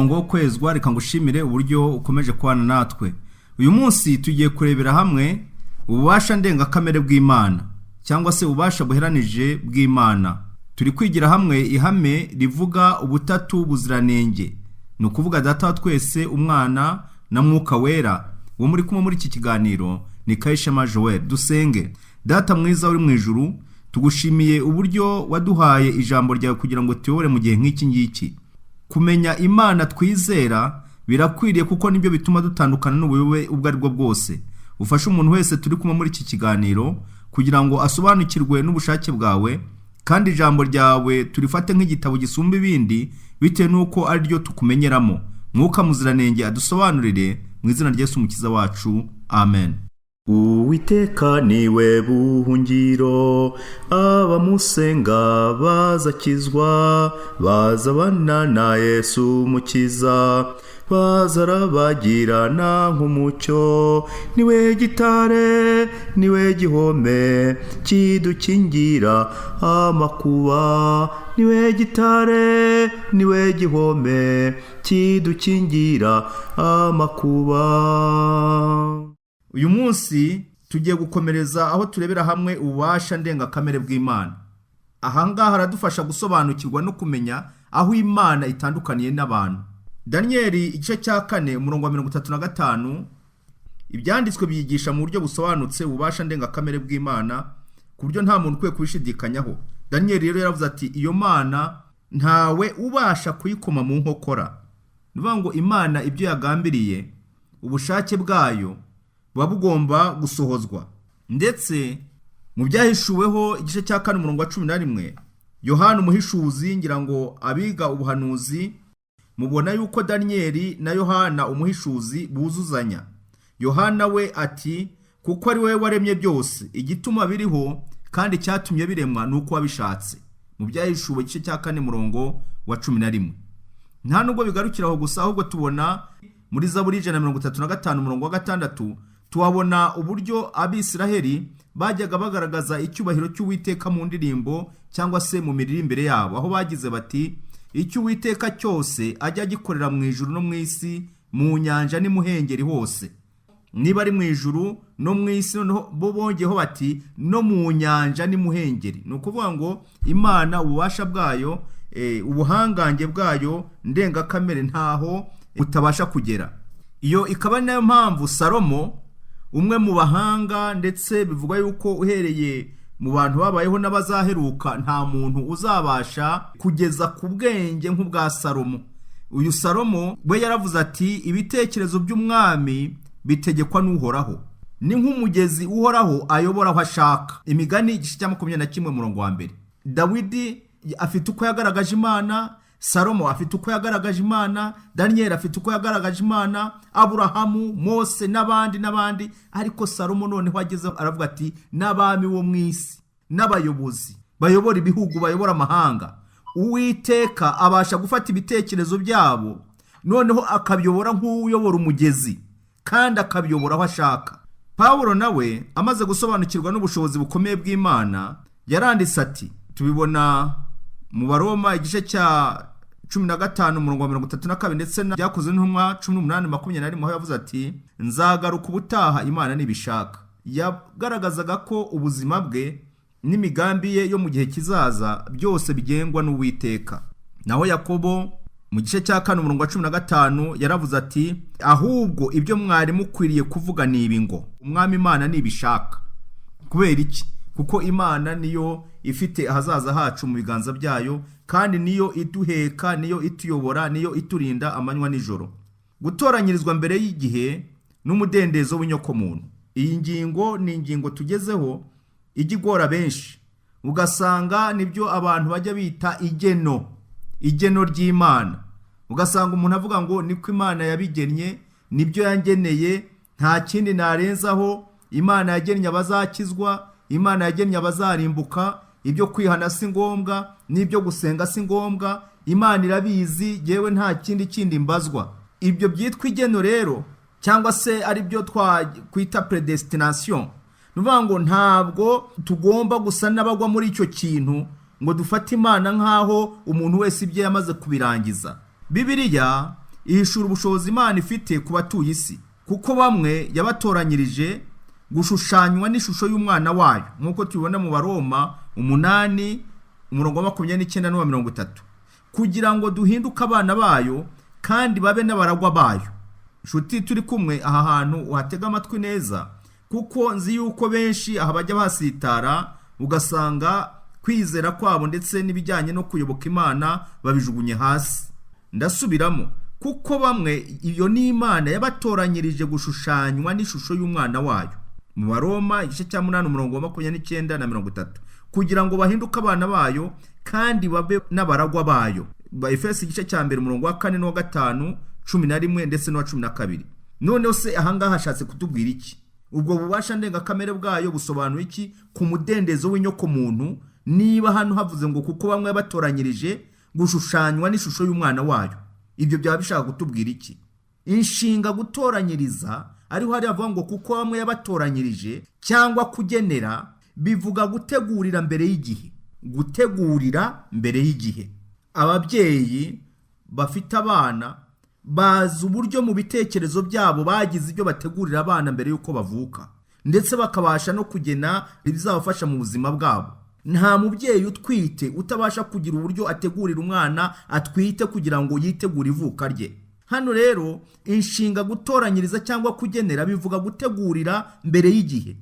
Umurongo wo kwezwa, reka ngushimire uburyo ukomeje kubana natwe. Uyu munsi tugiye kurebera hamwe ububasha ndengakamere bw'Imana, cyangwa se ububasha buheranije bw'Imana. Turi kwigira hamwe ihame rivuga ubutatu buziranenge, ni ukuvuga Data wa twese, Umwana na Mwuka Wera. Uwo muri kumwe muri iki kiganiro ni Kayishema Joel. Dusenge. Data mwiza uri mu ijuru, tugushimiye uburyo waduhaye ijambo ryawe kugira ngo tuyobore mu gihe nk'iki ngiki. Kumenya Imana twizera birakwiriye, kuko nibyo bituma dutandukana n'ubuyobe ubwo ari bwo bwose. Ufashe umuntu wese turi kumwe muri iki kiganiro kugira ngo asobanukirwe n'ubushake bwawe, kandi ijambo ryawe turifate nk'igitabo gisumba ibindi, bitewe n'uko ari ryo tukumenyeramo. Mwuka Muziranenge adusobanurire, mu izina rya Yesu Umukiza wacu, amen. Uwiteka niwe buhungiro, abamusenga bazakizwa, bazabana na Yesu Mukiza, bazarabagirana nk'umucyo. Niwe gitare, niwe gihome kidukingira amakuba, niwe gitare, niwe gihome kidukingira amakuba. Uyu munsi tugiye gukomereza aho turebera hamwe ububasha ndengakamere bw'Imana. Ahangaha haradufasha gusobanukirwa no kumenya aho Imana itandukaniye n'abantu. Daniyeli igice cya 4, umurongo wa 35, ibyanditswe byigisha mu buryo busobanutse ububasha ndengakamere bw'Imana, ku buryo nta muntu ukwiye kubishidikanyaho. Daniyeli rero yaravuze ati: "Iyo Mana ntawe ubasha kuyikoma mu nkokora." Ni ukuvuga ngo Imana ibyo yagambiriye, ubushake bwayo buba bugomba gusohozwa. Ndetse mu Byahishuweho igice cya 4, umurongo wa 11, Yohana umuhishuzi, ngira ngo abiga ubuhanuzi mubona yuko Daniyeli na Yohana umuhishuzi buzuzanya. Yohana we ati: "Kuko ari wowe waremye byose, igituma biriho kandi cyatumye biremwa ni uko wabishatse." Mu Byahishuwe igice cya 4, murongo wa 11. Nta nubwo bigarukira aho gusa, ahubwo tubona muri Zaburi 135, umurongo wa 6, tuhabona uburyo Abisiraheli bajyaga bagaragaza icyubahiro cy'Uwiteka mu ndirimbo cyangwa se mu miririmbire yabo, aho bagize bati: "Icyo Uwiteka cyose ajya agikorera mu ijuru no mu isi, mu nyanja n'imuhengeri hose." Niba ari mu ijuru no mu isi, noneho bo bongeyeho bati: "No mu nyanja n'imuhengeri." Ni ukuvuga ngo Imana, ububasha bwayo, ubuhangange bwayo ndengakamere ntaho butabasha kugera. Iyo ikaba ari nayo mpamvu Salomo, umwe mu bahanga, ndetse bivugwa yuko uhereye mu bantu babayeho n'abazaheruka nta muntu uzabasha kugeza ku bwenge nk'ubwa Salomo, uyu Salomo we yaravuze ati: "Ibitekerezo by'umwami bitegekwa n'Uhoraho, ni nk'umugezi Uhoraho ayobora aho ashaka." Imigani igice cya 21, umurongo wa 1. Dawidi afite uko yagaragaje Imana, Salomo afite uko yagaragaje Imana, Daniyeli afite uko yagaragaje Imana, Aburahamu, Mose n'abandi n'abandi. Ariko Salomo noneho ageze aravuga ati: "N'abami bo mu isi n'abayobozi bayobora ibihugu, bayobora amahanga, Uwiteka abasha gufata ibitekerezo byabo, noneho akabiyobora nk'uyobora umugezi, kandi akabiyobora aho ashaka." Pawulo nawe amaze gusobanukirwa n'ubushobozi bukomeye bw'Imana yaranditse ati, tubibona mu Baroma igice cya 15, umurongo wa 32, ndetse na Byakozwe n'Intumwa 18:21, aho yavuze ati: "Nzagaruka ubutaha Imana nibishaka." Yagaragazaga ko ubuzima bwe n'imigambi ye yo mu gihe kizaza byose bigengwa n'Uwiteka. Naho Yakobo mu gice cya 4, umurongo wa 15, yaravuze ati: "Ahubwo ibyo mwari mukwiriye kuvuga ni ibi ngo: 'Umwami Imana nibishaka.'" Kubera iki? Kuko Imana niyo ifite ahazaza hacu mu biganza byayo, kandi niyo iduheka, niyo ituyobora, niyo iturinda amanywa n'ijoro. Gutoranyirizwa mbere y'igihe n'umudendezo w'inyokomuntu. Iyi ngingo ni ingingo tugezeho ijya igora benshi, ugasanga nibyo abantu bajya bita igeno, igeno ry'Imana. Ugasanga umuntu avuga ngo: "Niko Imana yabigennye, nibyo yangeneye, nta kindi narenzaho. Imana yagennye abazakizwa, Imana yagennye abazarimbuka, ibyo kwihana si ngombwa n'ibyo gusenga si ngombwa, Imana irabizi, yewe nta kindi kindi mbazwa." Ibyo byitwa igeno rero, cyangwa se ari byo twakwita prédestination, ni ukuvuga ngo ntabwo tugomba gusa n'abagwa muri icyo kintu ngo dufate Imana nk'aho umuntu wese ibyo yamaze kubirangiza. Bibiliya Ihishura ubushobozi Imana ifite ku batuye isi, kuko bamwe yabatoranyirije gushushanywa n'ishusho y'umwana wayo, nk'uko tubibona mu Baroma 8 umurongo wa 29 n'uwa 30, kugira ngo duhinduke abana bayo kandi babe n'abaragwa bayo. Nshuti turi kumwe, aha hantu uhatega amatwi neza, kuko nzi yuko benshi aha bajya basitara, ugasanga kwizera kwabo ndetse n'ibijyanye no kuyoboka Imana babijugunye hasi. Ndasubiramo, kuko bamwe iyo ni Imana yabatoranyirije gushushanywa n'ishusho y'umwana wayo, mu Baroma igice cya 8 umurongo wa 29 na 30, kugira ngo bahinduke abana bayo kandi babe n'abaragwa bayo. Efesi igice cya 1 umurongo wa 4 n'uwa 5, 11 ndetse n'uwa 12. Noneho se ahangaha hashatse kutubwira iki? Ubwo bubasha ndengakamere bwayo busobanuye iki ku mudendezo w'inyoko muntu, niba hano havuze ngo kuko bamwe batoranyirije gushushanywa n'ishusho y'umwana wayo? Ibyo byaba bishaka kutubwira iki? Inshinga gutoranyiriza ariho hari avuga ngo kuko bamwe yabatoranyirije cyangwa kugenera, bivuga gutegurira mbere y'igihe. Gutegurira mbere y'igihe. Ababyeyi bafite abana bazi uburyo mu bitekerezo byabo bagize ibyo bategurira abana mbere y'uko bavuka, ndetse bakabasha no kugena ibizabafasha mu buzima bwabo. Nta mubyeyi utwite utabasha kugira uburyo ategurira umwana atwite kugira ngo yitegure ivuka rye. Hano rero inshinga gutoranyiriza cyangwa kugenera bivuga gutegurira mbere y'igihe.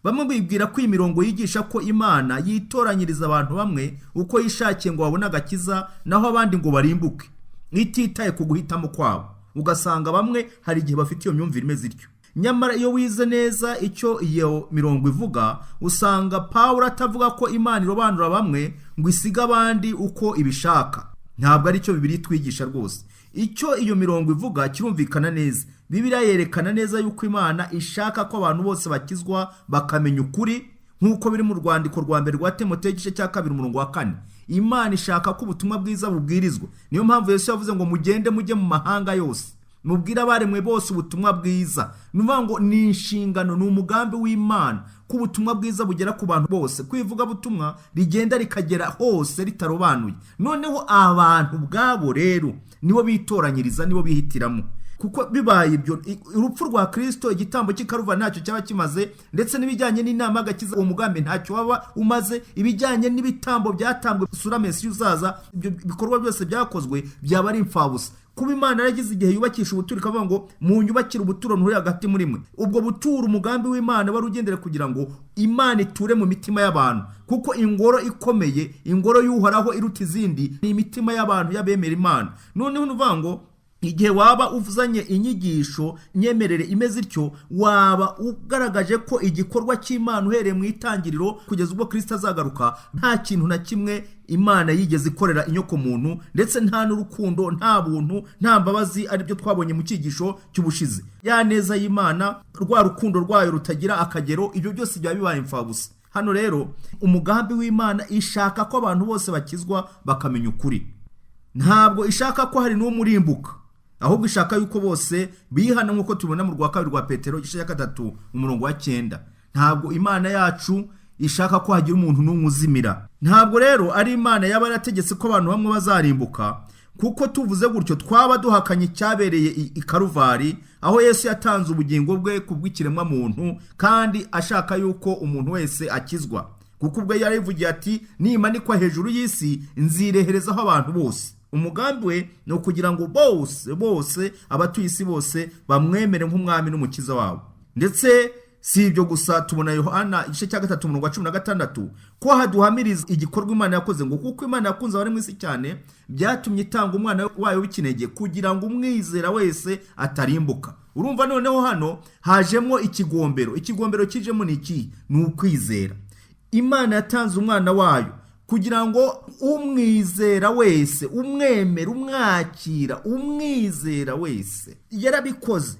Bamwe bibwira ko iyi mirongo yigisha ko Imana yitoranyiriza abantu bamwe uko yishakiye ngo babone agakiza, naho abandi ngo barimbuke, ititaye ku guhitamo kwabo. Ugasanga bamwe hari igihe bafite iyo myumvire imeze ityo. Nyamara iyo wize neza icyo iyo mirongo ivuga, usanga Pawulo atavuga ko Imana irobanura bamwe ngo isige abandi uko ibishaka. Ntabwo ari cyo Bibiliya itwigisha rwose. Icyo iyo mirongo ivuga kirumvikana neza. Bibiliya yerekana neza yuko Imana ishaka ko abantu bose bakizwa bakamenya ukuri, nk'uko biri mu rwandiko rwa mbere rwa Timoteyo igice cya 2 umurongo wa 4. Imana ishaka ko ubutumwa bwiza bubwirizwa. Niyo mpamvu Yesu yavuze ngo mugende mujye mu mahanga yose, mubwire abaremwe bose ubutumwa bwiza. Ni ukuvuga ngo ni inshingano, ni umugambi w'Imana ko ubutumwa bwiza bugera ku bantu bose, ko ivugabutumwa rigenda rikagera hose ritarobanuye. Noneho abantu ubwabo rero nibo bitoranyiriza, nibo bihitiramo. Kuko bibaye ibyo, urupfu rwa Kristo, igitambo cy'i Karuvari ntacyo cyaba kimaze, ndetse n'ibijyanye n'inama y'agakiza uwo mugambi ntacyo waba umaze, ibijyanye n'ibitambo byatambwe sura Mesiya uzaza, ibyo bikorwa byose byakozwe byaba ari imfabusa. Kuba Imana yaragize igihe yubakisha ubuturo ikavuga ngo munyubakire ubuturo nturi hagati muri mwe, ubwo buturo umugambi w'Imana wari ugendera kugira ngo Imana iture mu mitima y'abantu, kuko ingoro ikomeye, ingoro y'Uhoraho iruta izindi, ni imitima y'abantu y'abemera Imana. Noneho nuvuga ngo igihe waba uzanye inyigisho nyemerere imeze ityo, waba ugaragaje ko igikorwa cy'Imana uhereye mu itangiriro kugeza ubwo Kristo azagaruka nta kintu na kimwe Imana yigeze ikorera inyoko muntu, ndetse nta n'urukundo, nta buntu, nta mbabazi, aribyo twabonye mu cyigisho cy'ubushize. Ya neza y'Imana, rwa rukundo rwayo rutagira akagero, ibyo byose byaba bibaye imfabusa. Hano rero umugambi w'Imana ishaka ko abantu bose bakizwa bakamenya ukuri. Ntabwo ishaka ko hari n'umwe urimbuka, ahubwo ishaka yuko bose bihana, nk'uko tubibona mu rwa kabiri rwa Petero igice cya 3 umurongo wa 9. Ntabwo Imana yacu ishaka ko hagira umuntu n'umwe uzimira. Ntabwo rero ari Imana yaba yarategetse ko abantu bamwe bazarimbuka, kuko tuvuze gutyo twaba duhakanye icyabereye i Karuvari, aho Yesu yatanze ubugingo bwe kubw'ikiremwa muntu, kandi ashaka yuko umuntu wese akizwa. Kuko ubwo yarivugiye ati nimanikwa hejuru y'isi nzireherezaho abantu bose. Umugambi we ni ukugira ngo bose bose abatuye isi bose bamwemere nk'umwami n'umukiza wabo. Ndetse si ibyo gusa, tubona Yohana igice cya 3 umurongo wa 16 ko haduhamiriza igikorwa Imana yakoze, ngo kuko Imana yakunze abari mu isi cyane byatumye itanga umwana wayo w'ikinege kugira ngo umwizera wese atarimbuka. Urumva noneho hano hajemo ikigombero. Ikigombero kijemo ni iki? Ni ukwizera. Imana yatanze umwana wayo kugira ngo umwizera wese, umwemera, umwakira, umwizera wese. Yarabikoze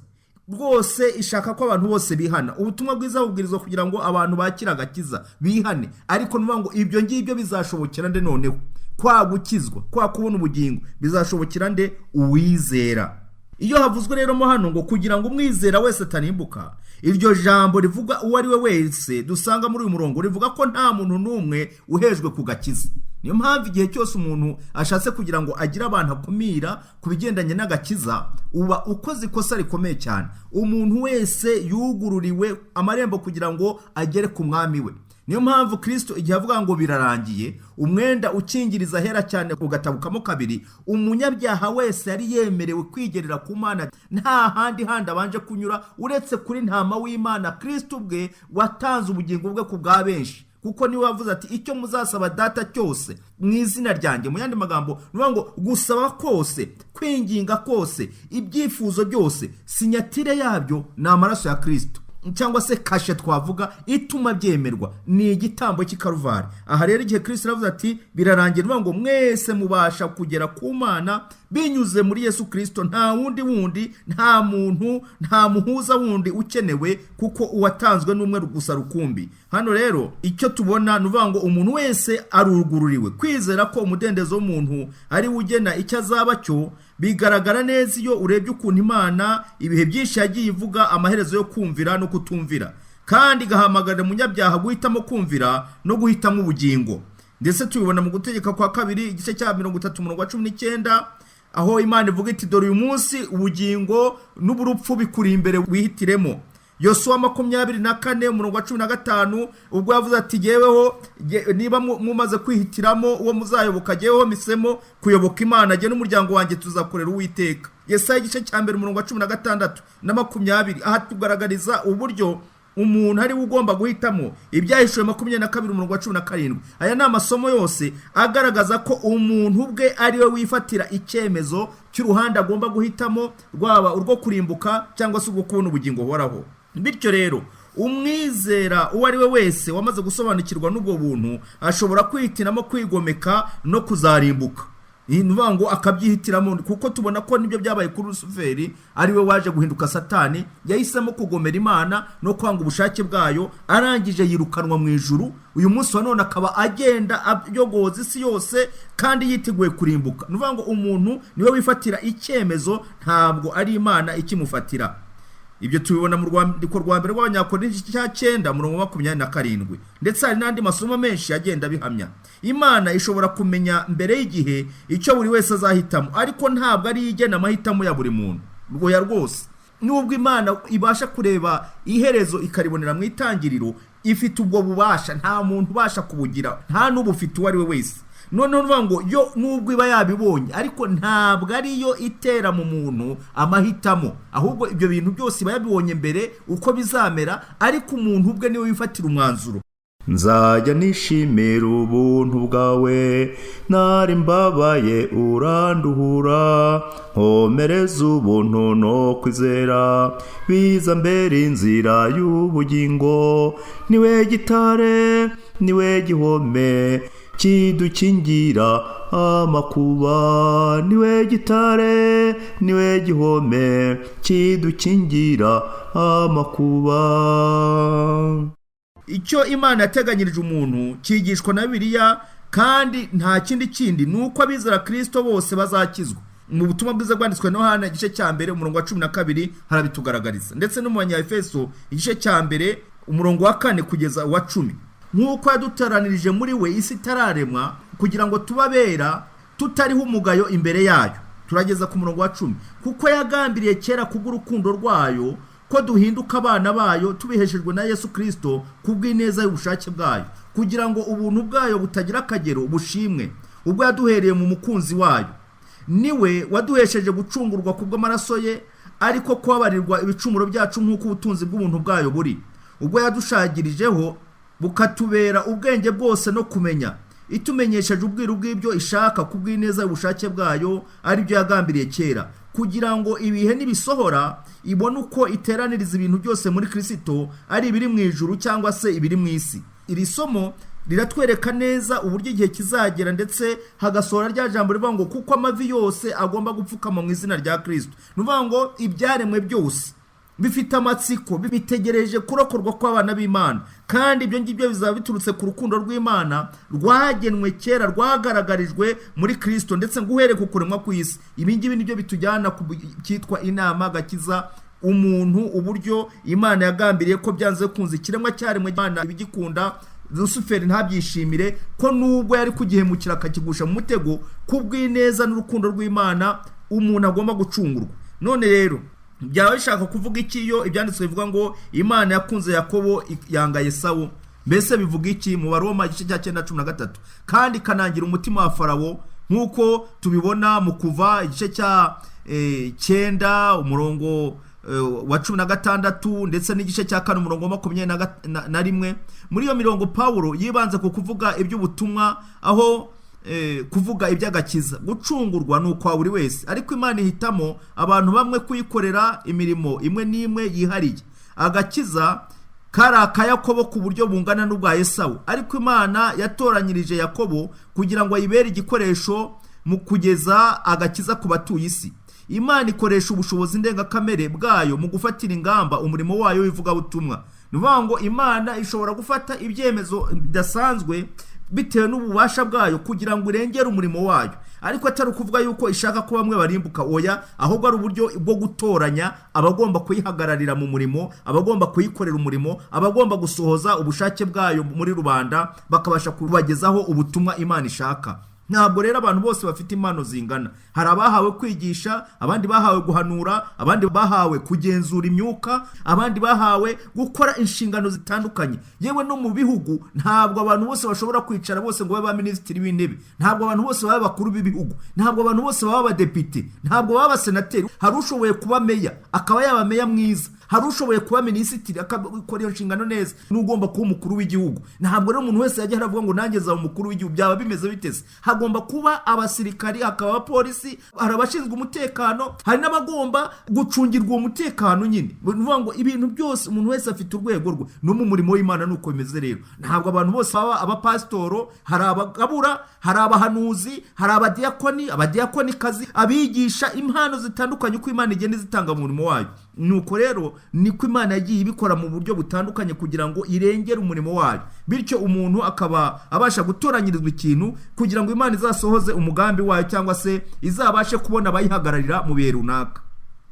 rwose, ishaka ko abantu bose bihana. Ubutumwa bwiza bubwirizwa kugira ngo abantu bakire agakiza bihane, ariko nuvuga ngo ibyo ngibyo bizashobokera nde? Noneho kwa gukizwa, kwa kubona ubugingo bizashobokera nde? Uwizera. Iyo havuzwe rero mo hano ngo kugira ngo umwizera wese atarimbuka, iryo jambo rivuga uwo ari we wese dusanga muri uyu murongo rivuga ko nta muntu n'umwe uhejwe ku gakiza. Niyo mpamvu igihe cyose umuntu ashatse kugira ngo agire abantu akumira ku bigendanye n'agakiza, uba ukoze ikosa rikomeye cyane. Umuntu wese yugururiwe amarembo kugira ngo agere ku mwami we. Niyo mpamvu Kirisito igihe avuga ngo birarangiye, umwenda ukingiriza ahera cyane ugatabukamo kabiri, umunyabyaha wese yari yemerewe kwigerera ku Mana nta handi handi abanje kunyura uretse kuri ntama w'Imana Kirisito ubwe watanze ubugingo bwe ku bwa benshi. Kuko niwe wavuze ati icyo muzasaba data cyose mu izina ryanjye. Mu yandi magambo ni ukuvuga ngo gusaba kose, kwinginga kose, ibyifuzo byose, sinyatire yabyo ni amaraso ya Kirisito, cyangwa se kashe twavuga ituma byemerwa, ni igitambo cy'Ikaruvari. Aha rero igihe Kirisito aravuze ati birarangira, ni ukuvuga ngo mwese mubasha kugera ku Mana binyuze muri Yesu Kirisito. Nta wundi wundi, nta muntu, nta muhuza wundi ukenewe, kuko uwatanzwe n'umwe gusa rukumbi. Hano rero icyo tubona ni ukuvuga ngo umuntu wese arugururiwe. Kwizera ko umudendezo w'umuntu ari we ugena icyo azaba cyo bigaragara neza iyo urebye ukuntu Imana ibihe byinshi yagiye ivuga amaherezo yo kumvira no kutumvira, kandi igahamagarira umunyabyaha guhitamo kumvira no guhitamo ubugingo. Ndetse tubibona mu Gutegeka kwa Kabiri igice cya 30 umurongo wa 19, aho Imana ivuga iti dore uyu munsi ubugingo n'uburupfu bikuri imbere, wihitiremo. Yosuwa 24 umurongo wa 15, ubwo yavuze ati jyeweho niba mumaze kwihitiramo uwo muzayoboka, jyeweho misemo kuyoboka Imana, jye n'umuryango wanjye tuzakorera Uwiteka. Yesaya igice cya 1 umurongo wa 16 na 20, aha tugaragariza uburyo umuntu ari we ugomba guhitamo. Ibyahishuwe 22 umurongo wa 17. Aya ni amasomo yose agaragaza ko umuntu ubwe ari we wifatira icyemezo cy'uruhande agomba guhitamo, rwaba urwo kurimbuka cyangwa se urwo kubona ubugingo buhoraho. Bityo rero umwizera uwo ari we wese wamaze gusobanukirwa n'ubwo buntu ashobora kwihitiramo kwigomeka no kuzarimbuka. Ni ukuvuga ngo akabyihitiramo, kuko tubona ko nibyo byabaye kuri Rusuferi, ari we waje guhinduka Satani. Yahisemo kugomera Imana no kwanga ubushake bwayo, arangije yirukanwa mu ijuru. Uyu munsi wa none akaba agenda ayogoza isi yose kandi yiteguye kurimbuka. Ni ukuvuga ngo umuntu niwe wifatira icyemezo, ntabwo ari Imana ikimufatira. Ibyo tubibona mu rwandiko rwa mbere rw'Abanyakorinti igice cya 9 umurongo wa 27, ndetse hari n'andi masomo menshi agenda abihamya. Imana ishobora kumenya mbere y'igihe icyo buri wese azahitamo, ariko ntabwo ari yo igena amahitamo ya buri muntu. Rwoya rwose, nubwo Imana ibasha kureba iherezo ikaribonera mu itangiriro, ifite ubwo bubasha, nta muntu ubasha kubugira, nta n'ubufite uwo ari we wese. Noneho uvuga ngo yo nubwo iba yabibonye, ariko ntabwo ariyo itera mu muntu amahitamo, ahubwo ibyo bintu byose iba yabibonye mbere uko bizamera, ariko umuntu ubwe niwe wifatira umwanzuro. Nzajya nishimira ubuntu bwawe, nari mbabaye uranduhura, nkomereza ubuntu no kwizera, biza mbere inzira y'ubugingo. Niwe gitare, niwe gihome kidukingira amakuba, niwe gitare, niwe gihome kidukingira amakuba. Icyo Imana yateganyirije umuntu cyigishwa na Bibiliya, kandi nta kindi kindi ni uko abizera Kirisito bose bazakizwa. Mu butumwa bwiza bwanditswe na Yohana igice cya 1 umurongo wa 12 harabitugaragariza, ndetse no mu Banyefeso igice cya 1 umurongo wa 4 kugeza uwa 10. Nk'uko yaduteranirije muri we isi itararemwa, kugira ngo tubabera tutariho umugayo imbere yayo. Turageza ku murongo wa 10. Kuko yagambiriye kera kubw'urukundo rwayo ko duhinduka abana bayo tubiheshejwe na Yesu Kirisito kubw'ineza y'ubushake bwayo, kugira ngo ubuntu bwayo butagira akagero bushimwe, ubwo yaduhereye mu mukunzi wayo. Niwe waduhesheje gucungurwa kubw'amaraso ye, ariko kubabarirwa ibicumuro byacu nk'uko ubutunzi bw'ubuntu bwayo buri, ubwo yadushagirijeho bukatubera ubwenge bwose no kumenya, itumenyesheje ubwiru bw'ibyo ishaka kubw'ineza y'ubushake bwayo, aribyo yagambiriye kera, kugira ngo ibihe nibisohora ibone uko iteraniriza ibintu byose muri Kirisito, ari ibiri mu ijuru cyangwa se ibiri mu isi. Iri somo riratwereka neza uburyo igihe kizagera ndetse hagasohora rya jambo rivuga ngo kuko amavi yose agomba gupfukama mu izina rya Kirisito. Ni ukuvuga ngo ibyaremwe byose bifite amatsiko, bitegereje kurokorwa kw'abana b'Imana, kandi ibyo ngibyo bizaba biturutse ku rukundo rw'Imana rwagenwe kera, rwagaragarijwe muri Kirisito, ndetse ngo uhereye ku kuremwa kw'isi. Ibi ngibi nibyo bitujyana ku cyitwa inama gakiza umuntu, uburyo Imana yagambiriye ko byanze kunze ikiremwa cyaremwe Imana ibigikunda. Lusiferi ntabyishimire, ko nubwo yari kugihemukira akakigusha mu mutego, kubw'ineza n'urukundo rw'Imana umuntu agomba gucungurwa. None rero byaba bishaka kuvuga iki iyo ibyanditswe bivuga ngo Imana yakunze Yakobo yanga Esawu? Mbese bivuga iki mu Baroma igice cya 9 13? Kandi ikanangira umutima wa Farawo, nk'uko tubibona mu Kuva igice cya 9 umurongo wa 16, ndetse n'igice cya 4 umurongo wa 21. Muri iyo mirongo Pawulo yibanze ku kuvuga iby'ubutumwa, aho kuvuga iby'agakiza. Gucungurwa ni ukwa buri wese, ariko Imana ihitamo abantu bamwe kuyikorera imirimo imwe n'imwe yihariye. Agakiza kari aka Yakobo ku buryo bungana n'ubwa Esawu, ariko Imana yatoranyirije Yakobo kugira ngo ayibere igikoresho mu kugeza agakiza ku batuye isi. Imana ikoresha ubushobozi ndengakamere bwayo mu gufatira ingamba umurimo wayo w'ivugabutumwa. Ni ukuvuga ngo Imana ishobora gufata ibyemezo bidasanzwe bitewe n'ububasha bwayo kugira ngo irengere umurimo wayo, ariko atari ukuvuga yuko ishaka ko bamwe barimbuka, oya, ahubwo ari uburyo bwo gutoranya abagomba kuyihagararira mu murimo, abagomba kuyikorera umurimo, abagomba gusohoza ubushake bwayo muri rubanda, bakabasha kubagezaho ubutumwa Imana ishaka. Ntabwo rero abantu bose bafite impano zingana. Hari abahawe kwigisha, abandi bahawe guhanura, abandi bahawe kugenzura imyuka, abandi bahawe gukora inshingano zitandukanye. Yewe no mu bihugu ntabwo abantu bose bashobora kwicara bose ngo babe ba minisitiri w'intebe, ntabwo abantu bose baba abakuru b'ibihugu, ntabwo abantu bose baba abadepite, ntabwo baba abasenateri. Hari ushoboye kuba meya akaba yaba meya mwiza, hari ushoboye kuba minisitiri akakora iyo nshingano neza, n'ugomba kuba umukuru w'igihugu. Ntabwo rero umuntu wese yajya aravuga ngo nanjye nzaba umukuru w'igihugu, byaba bimeze bitese. Hagomba kuba abasirikari, hakaba abapolisi, hari abashinzwe umutekano, hari n'abagomba gucungirwa uwo mutekano nyine. Ni ukuvuga ngo ibintu byose umuntu wese afite urwego rwe, no mu murimo w'Imana nuko bimeze. Rero ntabwo abantu bose baba abapasitoro, hari abagabura, hari abahanuzi, hari abadiyakoni, abadiyakonikazi, abigisha, impano zitandukanye uko Imana igenda izitanga mu murimo wayo. Nuko rero niko Imana yagiye ibikora mu buryo butandukanye kugira ngo irengere umurimo wayo, bityo umuntu akaba abasha gutoranyirizwa ikintu kugira ngo Imana izasohoze umugambi wayo, cyangwa se izabashe kubona abayihagararira mu bihe runaka.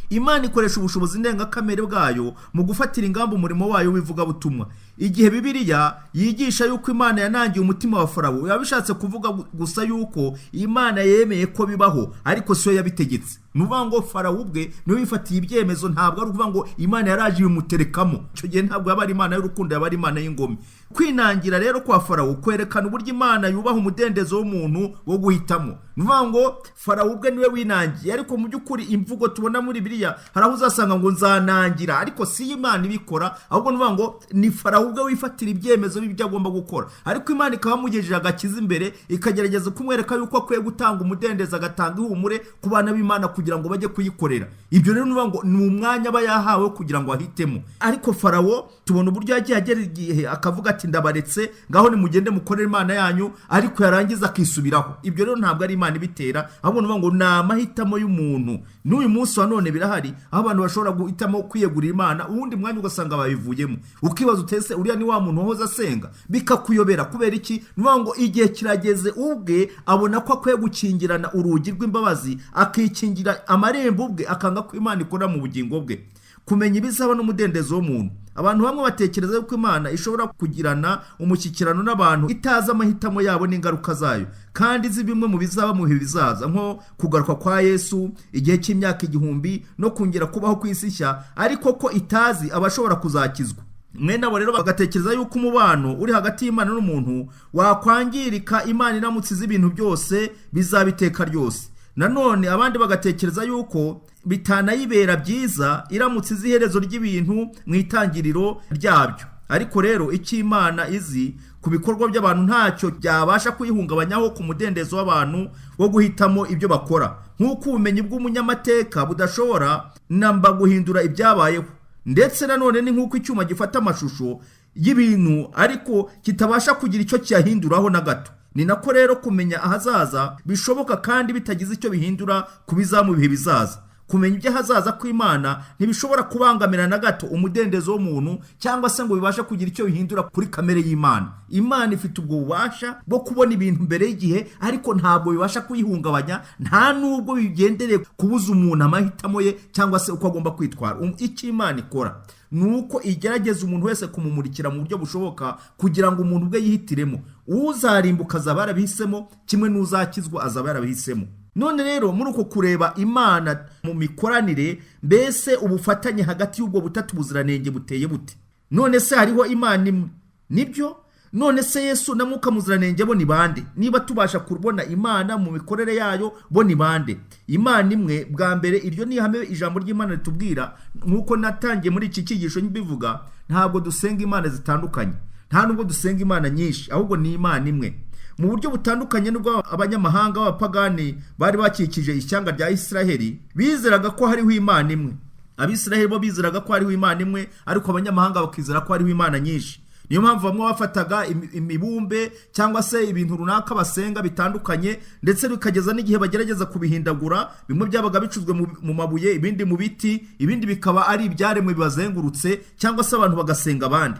Imana ikoresha ubushobozi ndengakamere bwayo mu gufatira ingamba umurimo wayo w'ivugabutumwa. Igihe Bibiliya yigisha yuko Imana yanangiye umutima wa Farawo, biba bishatse kuvuga gusa yuko Imana yemeye ko bibaho, ariko siyo yabitegetse. Ni ukuvuga ngo Farawo ubwe niwe wifatiye ibyemezo, ntabwo ari ukuvuga ngo Imana yaraje ibimuterekamo. Icyo gihe ntabwo yaba ari Imana y'urukundo, yaba ari Imana y'ingome. Kwinangira rero kwa Farawo kwerekana uburyo Imana yubaha umudendezo w'umuntu wo guhitamo. Ni ukuvuga ngo Farawo ubwe niwe winangiye, ariko mu by'ukuri imvugo tubona muri Bibiliya hari aho uzasanga ngo nzanangira, ariko si Imana ibikora, ahubwo ni ukuvuga ngo ni Farawo ubwe wifatira ibyemezo by'ibyo agomba gukora, ariko Imana ikaba yamugejeje agakiza imbere, ikagerageza kumwereka yuko akwiye gutanga umudendezo, agatanga ihumure ku bana b'Imana kugira ngo bajye kuyikorera. Ibyo rero ni ukuvuga ngo ni umwanya aba yahawe kugira ngo ahitemo. Ariko Farawo tubona uburyo yagiye agera igihe akavuga ati ndabaretse, ngaho nimugende mukorere Imana yanyu, ariko yarangiza akisubiraho. Ibyo rero ntabwo ari Imana ibitera, ahubwo ni ukuvuga ngo ni amahitamo y'umuntu. N'uyu munsi wa none birahari aho abantu bashobora guhitamo kwiyegurira Imana, uwundi mwanya ugasanga babivuyemo, ukibaza utese uriya ni wa muntu wahoze asenga, bikakuyobera. Kubera iki? Ni ukuvuga ngo igihe kirageze ubwe abona ko akwiye gukingirana urugi rw'imbabazi, akikingira amarembo ubwe, akanga ko Imana ikora mu bugingo bwe. Kumenya ibizaba n'umudendezo w'umuntu. Abantu bamwe batekereza yuko Imana ishobora kugirana umushyikirano n'abantu itazi amahitamo yabo n'ingaruka zayo, kandi izi bimwe mu bizaba mu bihe bizaza, nko kugaruka kwa Yesu, igihe cy'imyaka 1000 no kongera kubaho ku isi nshya, ariko ko itazi abashobora kuzakizwa. Mwene abo rero bagatekereza yuko umubano uri hagati y'Imana n'umuntu wakwangirika Imana iramutse izi ibintu byose bizaba iteka ryose. Nanone abandi bagatekereza yuko bitanayibera byiza iramutse izi iherezo ry'ibintu mu itangiriro ryabyo. Ariko rero icyo Imana izi ku bikorwa by'abantu ntacyo byabasha kuyihungabanyaho ku mudendezo w'abantu wo guhitamo ibyo bakora, nk'uko ubumenyi bw'umunyamateka budashobora namba guhindura ibyabayeho. Ndetse nanone ni nk'uko icyuma gifata amashusho y'ibintu ariko kitabasha kugira icyo kiyahinduraho na gato. Ni nako rero kumenya ahazaza bishoboka kandi bitagize icyo bihindura ku bizaba mu bihe bizaza. Kumenya iby'ahazaza kw'Imana ntibishobora kubangamira na gato umudendezo w'umuntu cyangwa se ngo bibashe kugira icyo bihindura kuri kamere y'Imana. Imana ifite ubwo bubasha bwo kubona ibintu mbere y'igihe, ariko ntabwo bibasha kuyihungabanya, nta nubwo bigendereye kubuza umuntu amahitamo ye cyangwa se uko agomba kwitwara. Icyo Imana ikora ni uko igerageza umuntu wese kumumurikira mu buryo bushoboka kugira ngo umuntu ubwe yihitiremo. Uzarimbuka azaba yarabihisemo, kimwe n'uzakizwa azaba yarabihisemo. None rero muri uko kureba Imana mu mikoranire, mbese ubufatanye hagati y'ubwo butatu buziranenge buteye bute? None se hariho Imana imwe? Nibyo. None se Yesu na Mwuka Muziranenge bo ni bande? Niba tubasha kubona Imana mu mikorere yayo, bo ni bande? Imana imwe. Bwa mbere, iryo ni ihame ijambo ry'Imana ritubwira. Nk'uko natangiye muri iki cyigisho mbivuga, ntabwo dusenga imana zitandukanye, nta nubwo dusenga imana nyinshi, ahubwo ni Imana imwe. Mu buryo butandukanye n'ubwo abanyamahanga b'abapagani bari bakikije ishyanga rya Isiraheli bizeraga ko hariho Imana imwe. Abisiraheli bo bizeraga ko hariho Imana imwe, ariko abanyamahanga bakizera ko hariho imana nyinshi. Niyo mpamvu bamwe bafataga imibumbe cyangwa se ibintu runaka basenga bitandukanye, ndetse bikageza n'igihe bagerageza kubihindagura. Bimwe byabaga bicuzwe mu mabuye, ibindi mu biti, ibindi bikaba ari ibyaremwe bibazengurutse, cyangwa se abantu bagasenga abandi.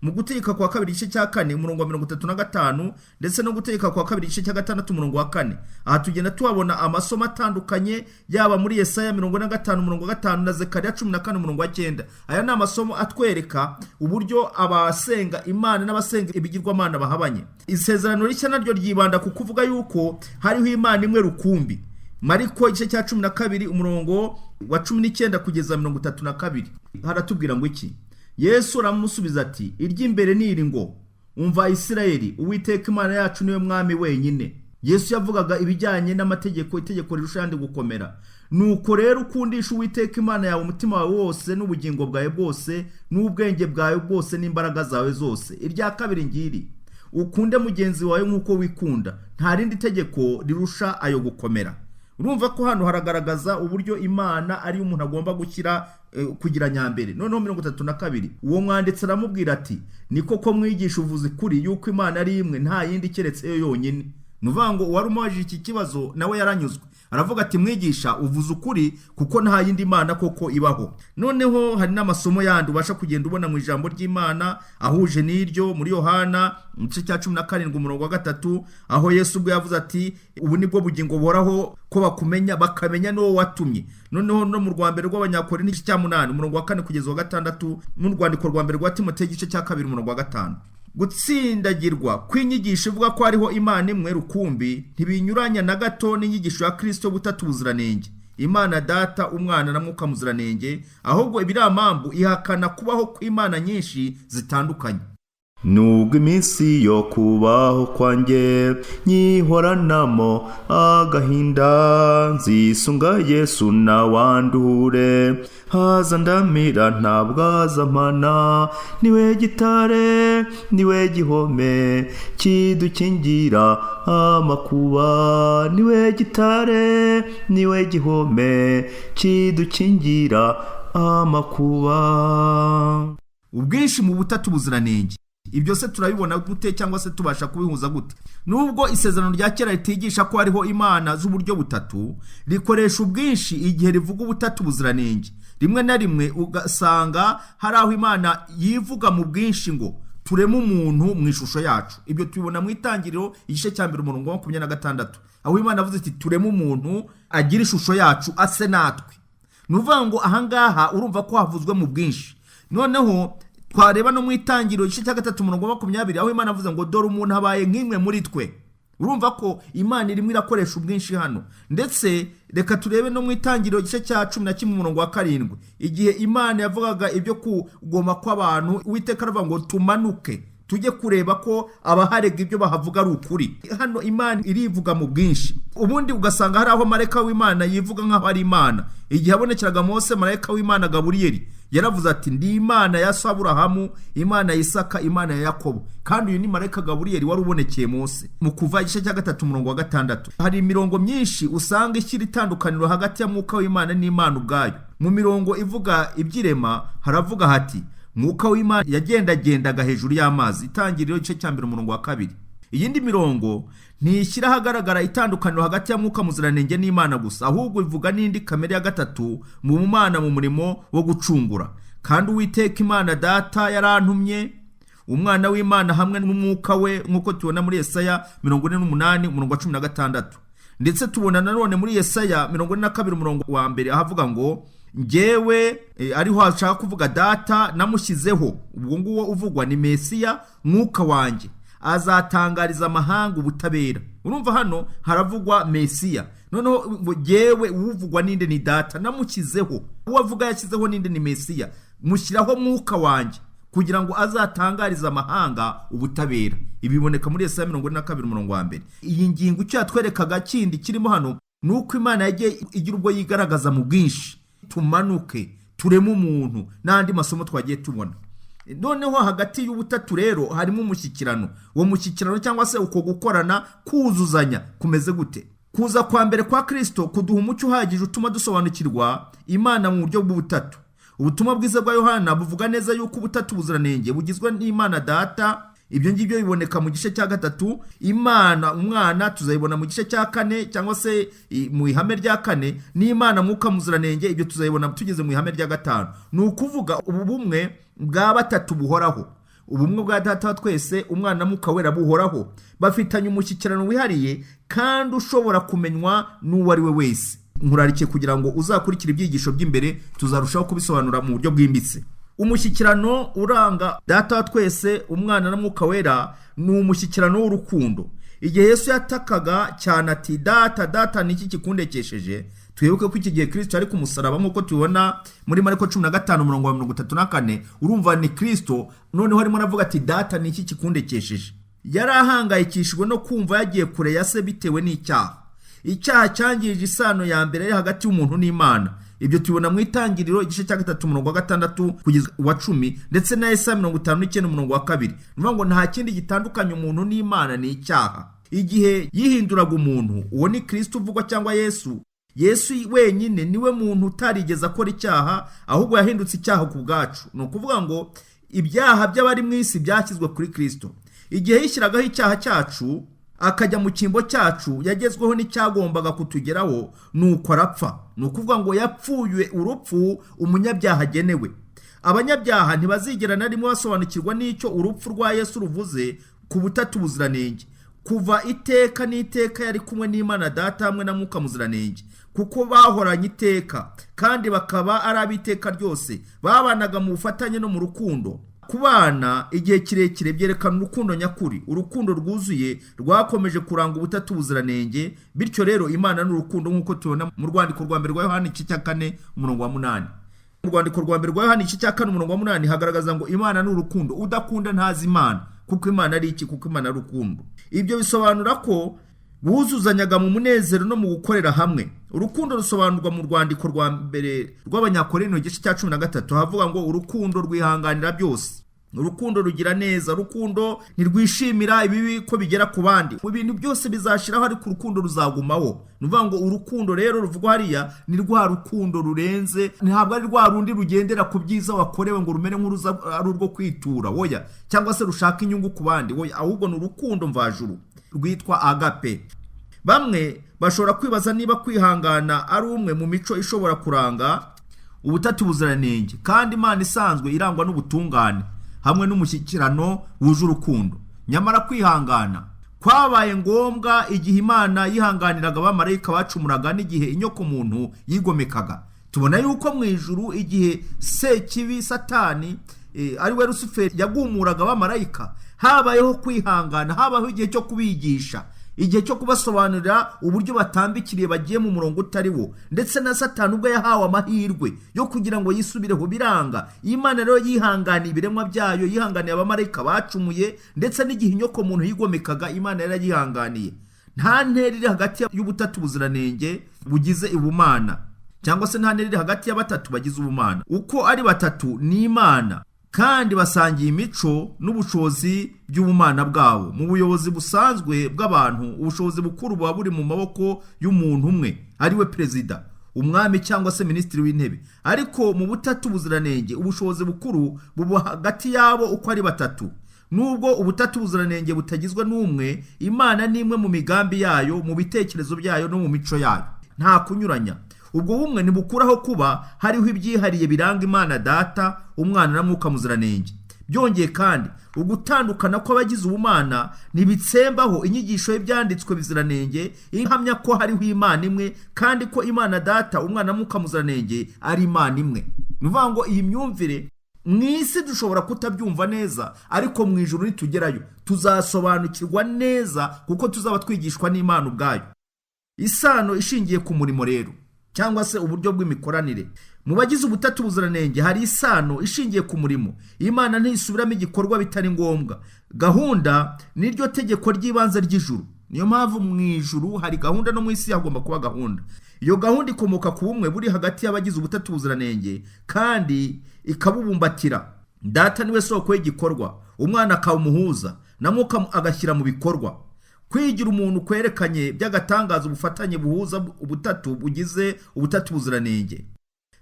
Mu Gutegeka kwa Kabiri igice cya 4 umurongo wa 35, ndetse no Gutegeka kwa Kabiri igice cya 6 umurongo wa 4, aha tugenda tuhabona amasomo atandukanye, yaba muri Yesaya 45 umurongo wa 5 na Zekariya 14 umurongo wa 9. Aya ni amasomo atwereka uburyo abasenga Imana n'abasenga ibigirwamana bahabanye. Isezerano Rishya naryo ryibanda ku kuvuga yuko hariho Imana imwe rukumbi. Mariko igice cya 12 umurongo wa 19 kugeza 32 haratubwira ngo iki? Yesu aramusubiza ati: iry'imbere ni iri ngo, umva Isirayeli, Uwiteka Imana yacu niwe mwami wenyine. Yesu yavugaga ibijyanye n'amategeko, itegeko rirusha ayandi gukomera. Nuko rero ukundisha Uwiteka Imana yawe umutima wawe wose n'ubugingo bwawe bwose n'ubwenge bwawe bwose n'imbaraga zawe zose. Irya kabiri ngiri, ukunde mugenzi wawe nk'uko wikunda. Nta rindi tegeko rirusha ayo gukomera. Urumva ko hano haragaragaza uburyo Imana ari umuntu agomba gushyira kugira nyambere. Noneho 32, uwo mwanditsi aramubwira ati: ni koko mwigisha, uvuze ukuri yuko Imana ari imwe, nta yindi keretse yo yonyine. Ni ukuvuga ngo uwari umubajije iki kibazo nawe yaranyuzwe, aravuga ati: mwigisha, uvuze ukuri kuko nta yindi mana koko ibaho. Noneho hari n'amasomo yandi ubasha kugenda ubona mu ijambo ry'Imana ahuje n'iryo, muri Yohana mu gice cya 17 umurongo wa 3, aho Yesu ubwo yavuze ati: ubu nibwo bugingo buhoraho, ko bakumenya bakamenya n'uwo watumye. Noneho no mu rwa mbere rw'Abanyakorinto igice cya 8 umurongo wa 4 kugeza wa 6, n'urwandiko rwa mbere rwa Timoteyo igice cya 2 umurongo wa 5. Gutsindagirwa kw'inyigisho ivuga ko hariho Imana imwe rukumbi ntibinyuranya na gato n'inyigisho ya Kristo butatu buziranenge, Imana Data, Umwana na Mwuka Muziranenge, ahubwo ibiramambu ihakana kubaho kw'imana nyinshi zitandukanye. Nubwo iminsi yo kubaho kwanjye nyihoranamo agahinda, nzisunga Yesu nawanduhure, haza ndamira ntabwo azampana, niwe gitare niwe gihome kidukingira amakuba, niwe gitare niwe gihome kidukingira amakuba. Ubwinshi mu butatu buziranenge, ibyo se turabibona gute cyangwa se tubasha kubihuza gute? Nubwo Isezerano rya Kera ritigisha ko hariho imana z'uburyo butatu, rikoresha ubwinshi igihe rivuga ubutatu buziranenge. Rimwe na rimwe ugasanga hari aho Imana yivuga mu bwinshi ngo: tureme umuntu mu ishusho yacu. Ibyo tubibona mu Itangiriro igice cya 1 umurongo wa 26, aho Imana avuze iti: tureme umuntu agira ishusho yacu, ase natwe. Ni ukuvuga ngo ahangaha urumva ko havuzwe mu bwinshi. Noneho twareba no mu Itangiriro igice cya 3 umurongo wa 20, aho Imana avuze ngo: dore umuntu abaye nk'imwe muri twe. Urumva ko Imana irimo irakoresha ubwinshi hano. Ndetse reka turebe no mu Itangiriro igice cya 11 umurongo wa 7, igihe Imana yavugaga ibyo kugoma kw'abantu, Uwiteka aravuga ngo: tumanuke tujye kureba ko abaharega ibyo bahavuga ari ukuri. Hano Imana irivuga mu bwinshi. Ubundi ugasanga hari aho marayika w'Imana yivuga nk'aho ari Imana. Igihe abonekeraga Mose, marayika w'Imana Gaburiyeli yaravuze ati: ndi Imana ya Aburahamu, Imana ya Isaka, Imana ya Yakobo. Kandi uyu ni marayika Gaburiyeli wari ubonekeye Mose. Mu Kuva igice cya 3 umurongo wa 6, hari imirongo myinshi usanga ishyira itandukaniro hagati ya Mwuka w'Imana n'Imana ubwayo. Mu mirongo ivuga iby'irema haravuga hati: Mwuka w'Imana yagendagendaga hejuru y'amazi. Itangiriro igice cya 1 umurongo wa 2. Iyindi mirongo ntishyira ahagaragara itandukaniro hagati ya Mwuka Muziranenge n'Imana gusa, ahubwo ivuga n'indi kamere ya gatatu mu Mana mu murimo wo gucungura. Kandi Uwiteka Imana Data yarantumye, Umwana w'Imana hamwe n'Umwuka we, nk'uko tubona muri Yesaya 48 umurongo wa 16. Ndetse tubona nanone muri Yesaya 42 umurongo wa 1 ahavuga ngo njyewe, ariho hashaka kuvuga Data, namushyizeho. Ubwo nguwo uvugwa ni Mesiya, Mwuka wanjye azatangariza amahanga ubutabera. Urumva hano haravugwa Mesiya. Noneho njyewe uvugwa ninde? Ni Data namushyizeho. Uwo avuga yashyizeho ninde? Ni Mesiya. Mushyiraho Mwuka wanjye kugira ngo azatangarize amahanga ubutabera. Ibi biboneka muri Yesaya 42 umurongo wa 1. Iyi ngingo icyo yatwerekaga kindi kirimo hano ni uko Imana yagiye igira ubwo yigaragaza mu bwinshi. Tumanuke tureme umuntu n'andi masomo twagiye tubona. Noneho hagati y'ubutatu rero harimo umushyikirano. Uwo mushyikirano cyangwa se uko gukorana kuzuzanya kumeze gute? Kuza kwa mbere kwa Kristo kuduha umucyo uhagije utuma dusobanukirwa Imana mu buryo bw'ubutatu. Ubutumwa bwiza bwa Yohana buvuga neza yuko ubutatu buziranenge bugizwe n'Imana Data. Ibyo ngibyo biboneka mu gice cya 3. Imana Umwana tuzayibona mu gice cya 4 cyangwa se mu ihame rya 4, n'Imana Mwuka Muziranenge ibyo tuzayibona tugeze mu ihame rya 5. Ni ukuvuga ubu bumwe bwa batatu buhoraho, ubumwe bwa Data wa twese, Umwana, Mwuka Wera buhoraho, bafitanye umushyikirano wihariye kandi ushobora kumenywa n'uwo ari we wese. Nkurarikiye kugira ngo uzakurikire ibyigisho by'imbere, tuzarushaho kubisobanura mu buryo bwimbitse. Umushyikirano uranga Data wa twese, Umwana na Mwuka Wera ni umushyikirano w'urukundo. Igihe Yesu yatakaga cyane ati Data, Data, ni iki kikundekesheje? Twibuke ko iki gihe Kristo ari ku musaraba, nk'uko tubibona muri Mariko 15 umurongo wa 34. Urumva ni Kristo noneho arimo aravuga ati Data, ni iki kikundekesheje? Yari ahangayikishijwe no kumva yagiye kure ya se bitewe n'icyaha. Icyaha cyangirije isano ya mbere ari hagati y'umuntu n'Imana. Ibyo tubona mu Itangiriro igice cya 3 umurongo wa 6 kugeza wa 10, ndetse na Yesaya 59 umurongo wa 2. Ni ngo nta kindi gitandukanye umuntu n'Imana ni icyaha. Igihe yihinduraga umuntu, uwo ni Kristo uvugwa cyangwa Yesu. Yesu wenyine niwe muntu utarigeze akora icyaha, ahubwo yahindutse icyaha ku bwacu. Ni ukuvuga ngo ibyaha by'abari mu isi byashyizwe kuri Kristo. Igihe yishyiragaho icyaha cyacu akajya mu cyimbo cyacu, yagezweho n'icyagombaga kutugeraho, nuko arapfa. Ni ukuvuga ngo yapfuye urupfu umunyabyaha agenewe. Abanyabyaha ntibazigera na rimwe basobanukirwa n'icyo urupfu rwa Yesu ruvuze ku butatu buziranenge. Kuva iteka n'iteka yari kumwe n'Imana Data hamwe na Mwuka Muziranenge, kuko bahoranye iteka kandi bakaba ari ab'iteka ryose. Babanaga mu bufatanye no mu rukundo. Kubana igihe kirekire byerekana urukundo nyakuri. Urukundo rwuzuye rwakomeje kuranga ubutatu buziranenge. Bityo rero Imana ni urukundo, nk'uko tubona mu rwandiko rwa mbere rwa Yohana igice cya 4 umurongo wa 8. Mu rwandiko rwa mbere rwa Yohana igice cya 4 umurongo wa 8 hagaragaza ngo Imana ni urukundo, udakunda ntazi Imana, kuko Imana ari iki? Kuko Imana ari urukundo. Ibyo bisobanura ko buzuzanyaga mu munezero no mu gukorera hamwe. Urukundo rusobanurwa mu rwandiko rwa mbere rw'Abanyakorinto igice cya 13, havuga ngo urukundo rwihanganira byose, urukundo rugira neza, urukundo ntirwishimira ibibi ko bigera ku bandi. Ibintu byose bizashiraho ariko urukundo ruzagumaho. Ni ukuvuga ngo urukundo rero ruvugwa hariya ni rwa rukundo rurenze, ntabwo ari rwa rundi rugendera ku byiza wakorewe ngo rumere nk'uruza ari urwo kwitura, woya, cyangwa se rushaka inyungu ku bandi, woya, ahubwo ni urukundo mvajuru rwitwa agape. Bamwe bashobora kwibaza niba kwihangana ari umwe mu mico ishobora kuranga ubutatu buziranenge, kandi Imana isanzwe irangwa n'ubutungane hamwe n'umushyikirano wuje urukundo. Nyamara kwihangana kwabaye ngombwa igihe Imana yihanganiraga abamarayika bacumuraga n'igihe inyoko muntu yigomekaga. Tubona yuko mu ijuru igihe Sekibi Satani ari we Rusuferi yagumuraga abamarayika, habayeho kwihangana, habayeho igihe cyo kubigisha, igihe cyo kubasobanurira uburyo batambikiriye bagiye mu murongo utari wo. Ndetse na Satani ubwo yahawe amahirwe yo kugira ngo yisubireho biranga. Imana rero yihanganiye ibiremwa byayo, yihanganiye abamarayika bacumuye, ndetse n'igihe inyoko muntu yigomekaga Imana yarayihanganiye. Nta ntera iri hagati y'ubutatu buziranenge bugize ubumana, cyangwa se nta ntera iri hagati ya batatu bagize ubumana. Uko ari batatu ni Imana, kandi basangiye imico n'ubushobozi by'ubumana bwabo. Mu buyobozi busanzwe bw'abantu, ubushobozi bukuru buba buri mu maboko y'umuntu umwe, ari we perezida, umwami cyangwa se minisitiri w'intebe. Ariko mu butatu buziranenge ubushobozi bukuru buba hagati yabo uko ari batatu. Nubwo ubutatu buziranenge butagizwe n'umwe, Imana ni imwe mu migambi yayo, mu bitekerezo byayo no mu mico yayo, nta kunyuranya. Ubwo bumwe ntibukuraho kuba hariho ibyihariye biranga Imana Data, Umwana na Mwuka Muziranenge. Byongeye kandi, ugutandukana kw'abagize ubumana ntibitsembaho inyigisho y'ibyanditswe biziranenge ihamya ko hariho Imana imwe, kandi ko Imana Data, Umwana na Mwuka Muziranenge ari Imana imwe. Ni ukuvuga ngo iyi myumvire mu isi dushobora kutabyumva neza, ariko mu ijuru nitugerayo tuzasobanukirwa neza, kuko tuzaba twigishwa n'Imana ubwayo. Isano ishingiye ku murimo rero, cyangwa se uburyo bw'imikoranire mu bagize ubutatu buziranenge, hari isano ishingiye ku murimo. Imana ntisubiramo igikorwa bitari ngombwa. Gahunda niryo tegeko ry'ibanze ry'ijuru. Niyo mpamvu mu ijuru hari gahunda, no mu isi hagomba kuba gahunda. Iyo gahunda ikomoka ku bumwe buri hagati y'abagize ubutatu buziranenge kandi ikabubumbatira. Data niwe soko y'igikorwa, Umwana akaba umuhuza, na Mwuka agashyira mu bikorwa. Kwigira umuntu kwerekanye by'agatangaza ubufatanye buhuza ubutatu bugize ubutatu buziranenge.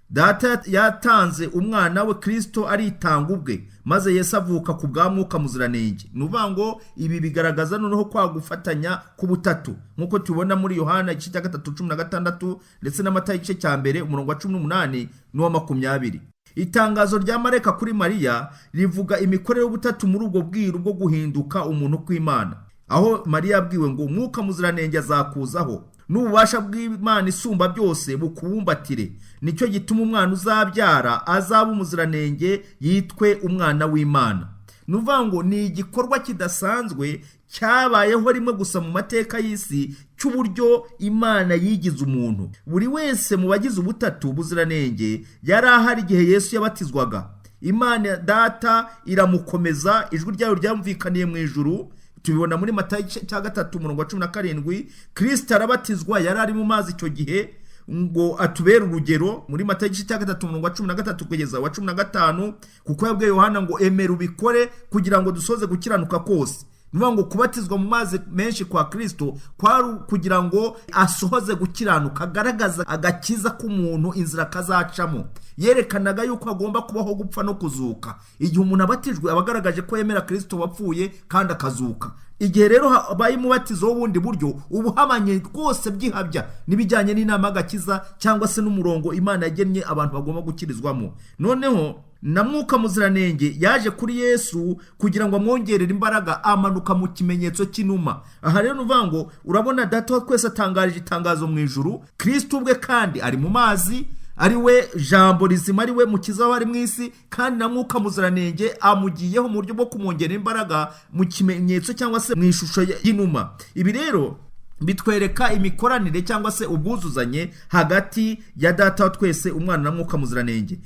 Data yatanze umwana we Kristo, aritanga ubwe, maze Yesu avuka ku bwa Mwuka Muziranenge. Ni ukuvuga ngo ibi bigaragaza noneho kwa gufatanya k'ubutatu, nk'uko tubibona muri Yohana igice cya 3 16, ndetse na Matayo igice cya 1 umurongo wa 18 n'uwa 20. Itangazo rya marayika kuri Mariya rivuga imikorere y'ubutatu muri ubwo bwiru bwo guhinduka umuntu kw'Imana, aho Mariya yabwiwe ngo Umwuka Muziranenge azakuzaho, n'ububasha bw'Imana isumba byose bukubumbatire, nicyo gituma umwana uzabyara azaba umuziranenge, yitwe Umwana w'Imana. Ni ukuvuga ngo ni igikorwa kidasanzwe cyabayeho rimwe gusa mu mateka y'isi, cy'uburyo Imana yigize umuntu. Buri wese mu bagize ubutatu buziranenge yari ahari igihe Yesu yabatizwaga. Imana Data iramukomeza, ijwi ryayo ryumvikaniye mu ijuru, tubibona muri Matayo igice cya 3 umurongo wa 17. Kirisito arabatizwa, yari ari mu mazi icyo gihe ngo atubere urugero, muri Matayo igice cya 3 umurongo wa 13 kugeza wa 15, kuko yabwiye Yohana ngo emera ubikore kugira ngo dusoze gukiranuka kose. Ni ukuvuga ngo kubatizwa mu mazi menshi kwa Kirisito kwari kugira ngo asohoze gukiranuka, agaragaza agakiza k'umuntu, inzira kazacamo. Yerekanaga yuko agomba kubaho, gupfa no kuzuka. Igihe umuntu abatijwe, aba agaragaje ko yemera Kirisito wapfuye kandi akazuka. Igihe rero habaye umubatizo w'ubundi buryo, uba uhabanye rwose byihabya n'ibijyanye n'inama y'agakiza, cyangwa se n'umurongo Imana yagennye abantu bagomba gukirizwamo. Noneho na Mwuka Muziranenge yaje kuri Yesu kugira ngo amwongerere imbaraga, amanuka mu kimenyetso cy'inuma. Aha rero ni ukuvuga ngo urabona Data wa twese atangarije itangazo mu ijuru, Kirisito ubwe kandi ari mu mazi, ari we Jambo rizima, ari we Mukiza wari mu isi, kandi na Mwuka Muziranenge amugiyeho mu buryo bwo kumwongerera imbaraga mu kimenyetso cyangwa se mu ishusho y'inuma. Ibi rero bitwereka imikoranire cyangwa se ubwuzuzanye hagati ya Data wa twese, Umwana na Mwuka Muziranenge.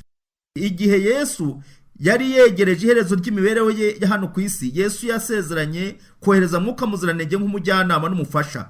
Igihe Yesu yari yegereje iherezo ry'imibereho ye ya hano ku isi, Yesu yasezeranye kohereza Mwuka Muziranenge nk'umujyanama n'umufasha,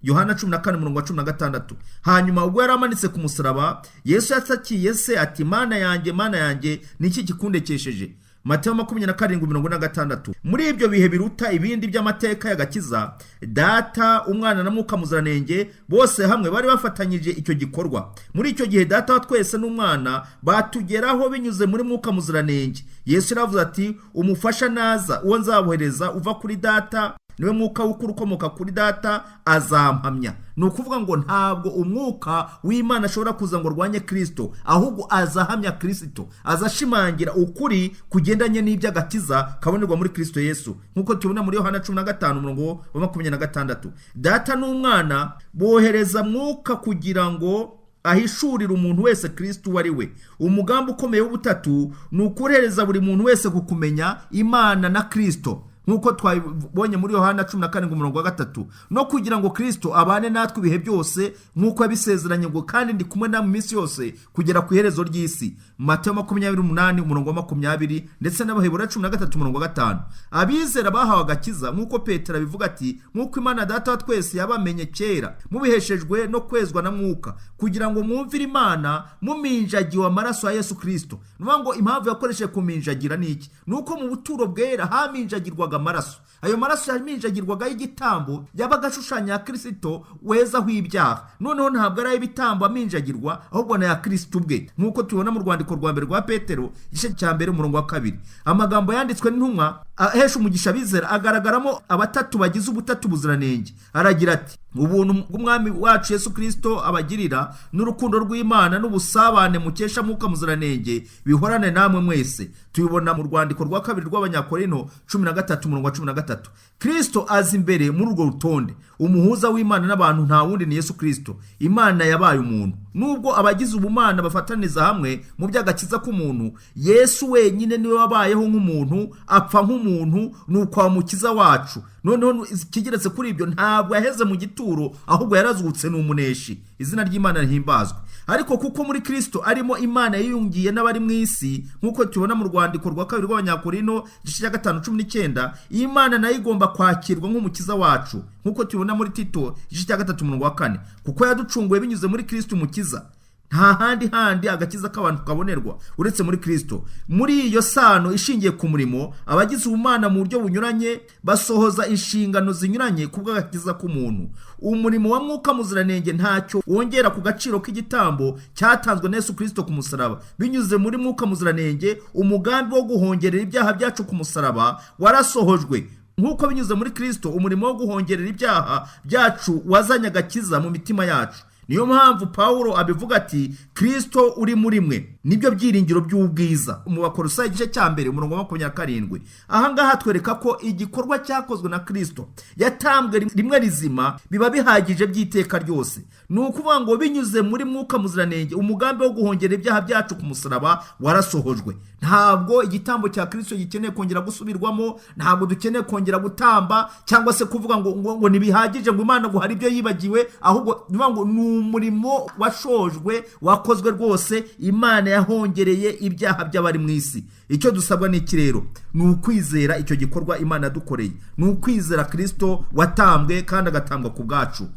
Yohana 14 umurongo wa 16. Hanyuma ubwo yari amanitse ku musaraba, Yesu yatakiye Se ati: "Mana yanjye, Mana yanjye, ni iki kikundekesheje?" Matayo 27 46. Muri ibyo bihe biruta ibindi by'amateka y'agakiza, Data, Umwana na Mwuka Muziranenge bose hamwe bari bafatanyije icyo gikorwa. Muri icyo gihe Data wa twese n'Umwana batugeraho binyuze muri Mwuka Muziranenge. Yesu yaravuze ati: "Umufasha naza, uwo nzabohereza uva kuri Data, niwe Mwuka w'ukuri ukomoka kuri Data, azampamya." Ni ukuvuga ngo ntabwo Umwuka w'Imana ashobora kuza ngo arwanye Kirisito, ahubwo azahamya Kirisito, azashimangira ukuri kugendanye n'iby'agakiza kabonerwa muri Kirisito Yesu, nk'uko tubona muri Yohana 15 umurongo wa 26. Data n'Umwana bohereza Mwuka kugira ngo ahishurire umuntu wese Kirisito uwo ari we. Umugambi ukomeye w'ubutatu ni ukuhereza buri muntu wese ku kumenya Imana na Kirisito, nk'uko twabonye muri Yohana 17 umurongo wa 3, no kugira ngo Kirisito abane natwe ibihe byose nk'uko yabisezeranye ngo: "Kandi ndi kumwe namwe iminsi yose kugera ku iherezo ry'isi", Matayo 28 umurongo wa 20, ndetse n'Abaheburayo 13 umurongo wa 5. Abizera bahawe agakiza, nk'uko Petero abivuga ati: "Nk'uko Imana Data wa twese yabamenye kera, mubiheshejwe no kwezwa na Mwuka, kugira ngo mwumvire Imana muminjagiwe amaraso ya Yesu Kirisito." Ni ukuvuga ngo impamvu yakoresheje kuminjagira ni iki? Ni uko mu buturo bwera haminjagirwaga haminjagirwaga amaraso. Ayo maraso yaminjagirwaga y'igitambo yabaga ashushanya ya Kristo wezaho ibyaha. Noneho ntabwo ari ay'ibitambo aminjagirwa, ahubwo na ya Kristo ubwe, nk'uko tubibona mu rwandiko rwa mbere rwa Petero igice cya 2 umurongo wa 2. Amagambo yanditswe n'intumwa ahesha umugisha abizera agaragaramo abatatu bagize ubutatu buziranenge. Aragira ati: ubuntu bw'Umwami wacu Yesu Kristo abagirira n'urukundo rw'Imana n'ubusabane mukesha Mwuka Muziranenge bihorane namwe mwese. Tubibona mu rwandiko rwa kabiri rw'Abanyakorinto 13 umurongo wa 13. Kristo aza imbere muri urwo rutonde. Umuhuza w'Imana n'abantu nta wundi ni Yesu Kristo. Imana yabaye umuntu. Nubwo abagize ubumana bafataniza hamwe mu by'agakiza k'umuntu, Yesu wenyine niwe wabayeho nk'umuntu, apfa nk'umuntu, nuko amukiza wacu. Noneho ikigeretse kuri ibyo, ntabwo yaheze mu gituro, ahubwo yarazutse, ni umuneshi. Izina ry'Imana rihimbazwe. Ariko kuko muri Kristo arimo Imana yiyungiye n'abari mu isi, nk'uko tubona mu rwandiko rwa kabiri rw'Abanyakorinto igice cya 5 19, Imana nayo igomba kwakirwa nk'umukiza wacu, nk'uko tubona muri Tito igice cya 3 umurongo wa 4, kuko yaducunguye binyuze muri Kristo umukiza. Nta handi agakiza k'abantu kabonerwa uretse muri Kristo. Muri iyo sano ishingiye ku murimo, abagize ubumana mu buryo bunyuranye basohoza inshingano zinyuranye ku bw'agakiza k'umuntu. Umurimo wa Mwuka Muziranenge ntacyo wongera ku gaciro k'igitambo cyatanzwe na Yesu Kristo ku musaraba. Binyuze muri Mwuka Muziranenge, umugambi wo guhongerera ibyaha byacu ku musaraba warasohojwe. Nk'uko binyuze muri Kristo umurimo wo guhongerera ibyaha byacu wazanye agakiza mu mitima yacu. Niyo mpamvu Paulo abivuga ati: Kristo uri muri mwe nibyo byiringiro by'ubwiza. Mu Bakolosayi igice cya 1 umurongo wa 27. Aha ngaha twereka ko igikorwa cyakozwe na Kristo yatambwe rimwe rizima biba bihagije by'iteka ryose. Ni ukuvuga ngo binyuze muri Mwuka Muziranenge umugambi wo guhongera ibyaha byacu ku musaraba warasohojwe. Ntabwo igitambo cya Kristo gikeneye kongera gusubirwamo, ntabwo dukeneye kongera gutamba cyangwa se kuvuga ngo ntibihagije, ngo Imana ngo hari ibyo yibagiwe, ahubwo ni ngo ni umurimo washojwe, wakozwe rwose. Imana yahongereye ibyaha by'abari mu isi. Icyo dusabwa ni iki rero? Ni ukwizera icyo gikorwa Imana yadukoreye, ni ukwizera Kristo watambwe kandi agatambwa ku bwacu.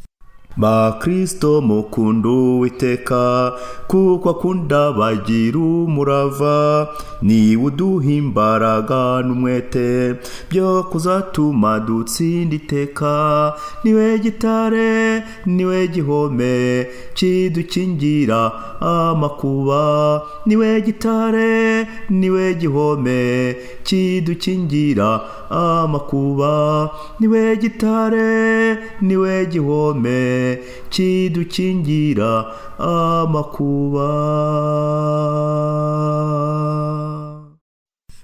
Bakristo mukunda Uwiteka, kuko akunda bagira umurava, niwe uduha imbaraga n'umwete byo kuzatuma dutsinda iteka. Niwe gitare, niwe gihome kidukingira amakuba, niwe gitare, niwe gihome kidukingira amakuba, niwe gitare, niwe gihome kidukingira amakuba.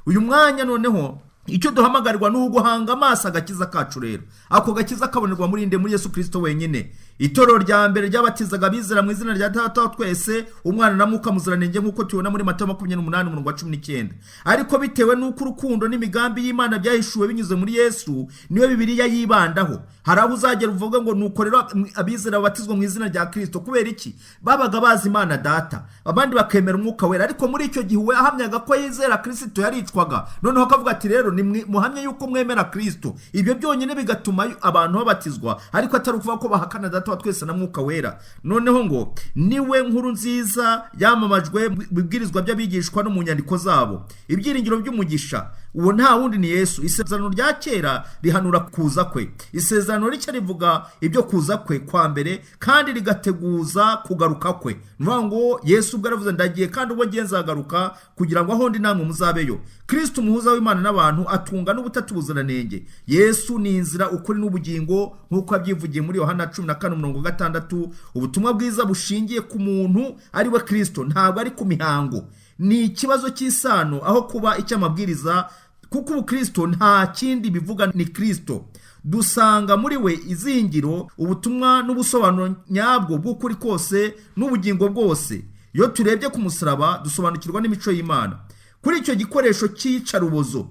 Uyu mwanya noneho icyo duhamagarirwa ni uguhanga amaso agakiza kacu. Rero ako gakiza kabonerwa muri nde? Muri Yesu Kristo wenyine. Itorero rya mbere ryabatizaga abizera mu izina rya Data wa twese, Umwana na Mwuka Muziranenge, nk'uko tubibona muri Matayo 28 umurongo wa 19. Ariko bitewe n'uko urukundo n'imigambi y'Imana byahishuwe binyuze muri Yesu, niwe Bibiliya yibandaho. Hari aho uzagera uvuga ngo nuko rero abizera babatizwa mu izina rya Kristo. Kubera iki? Babaga bazi Imana Data, abandi bakemera Umwuka Wera, ariko muri icyo gihe we ahamyaga ko yizera Kristo yaricwaga. Noneho akavuga ati rero muhamye yuko mwemera Kristo. Ibyo byonyine bigatuma abantu babatizwa, ariko atari ukuvuga ko bahakana Data wa twese na Mwuka Wera. Noneho ngo niwe nkuru nziza yamamajwe bibwirizwa by'abigishwa no mu nyandiko zabo. Ibyiringiro by'umugisha uwo nta wundi ni Yesu. Isezerano rya kera rihanura kuza kwe, isezerano rishya rivuga ibyo kuza kwe kwa mbere kandi rigateguza kugaruka kwe. Nuvuga ngo Yesu ubwo aravuze ndagiye kandi ubwo ngiye nzagaruka kugira ngo aho ndi namwe muzabeyo. Kristo umuhuza w'Imana n'abantu atunga n'ubutatu buziranenge. Yesu ni inzira, ukuri n'ubugingo, nk'uko yabyivugiye muri Yohana 14:6. Ubutumwa bwiza bushingiye ku muntu ari we Kristo, ntabwo ari ku mihango. Ni ikibazo cy'isano aho kuba icy'amabwiriza, kuko ubu Kristo nta kindi bivuga ni Kristo. Dusanga muri we izingiro, ubutumwa n'ubusobanuro nyabwo bw'ukuri kose n'ubugingo bwose. Iyo turebye ku musaraba dusobanukirwa n'imico y'Imana. Kuri icyo gikoresho cy'iyicarubozo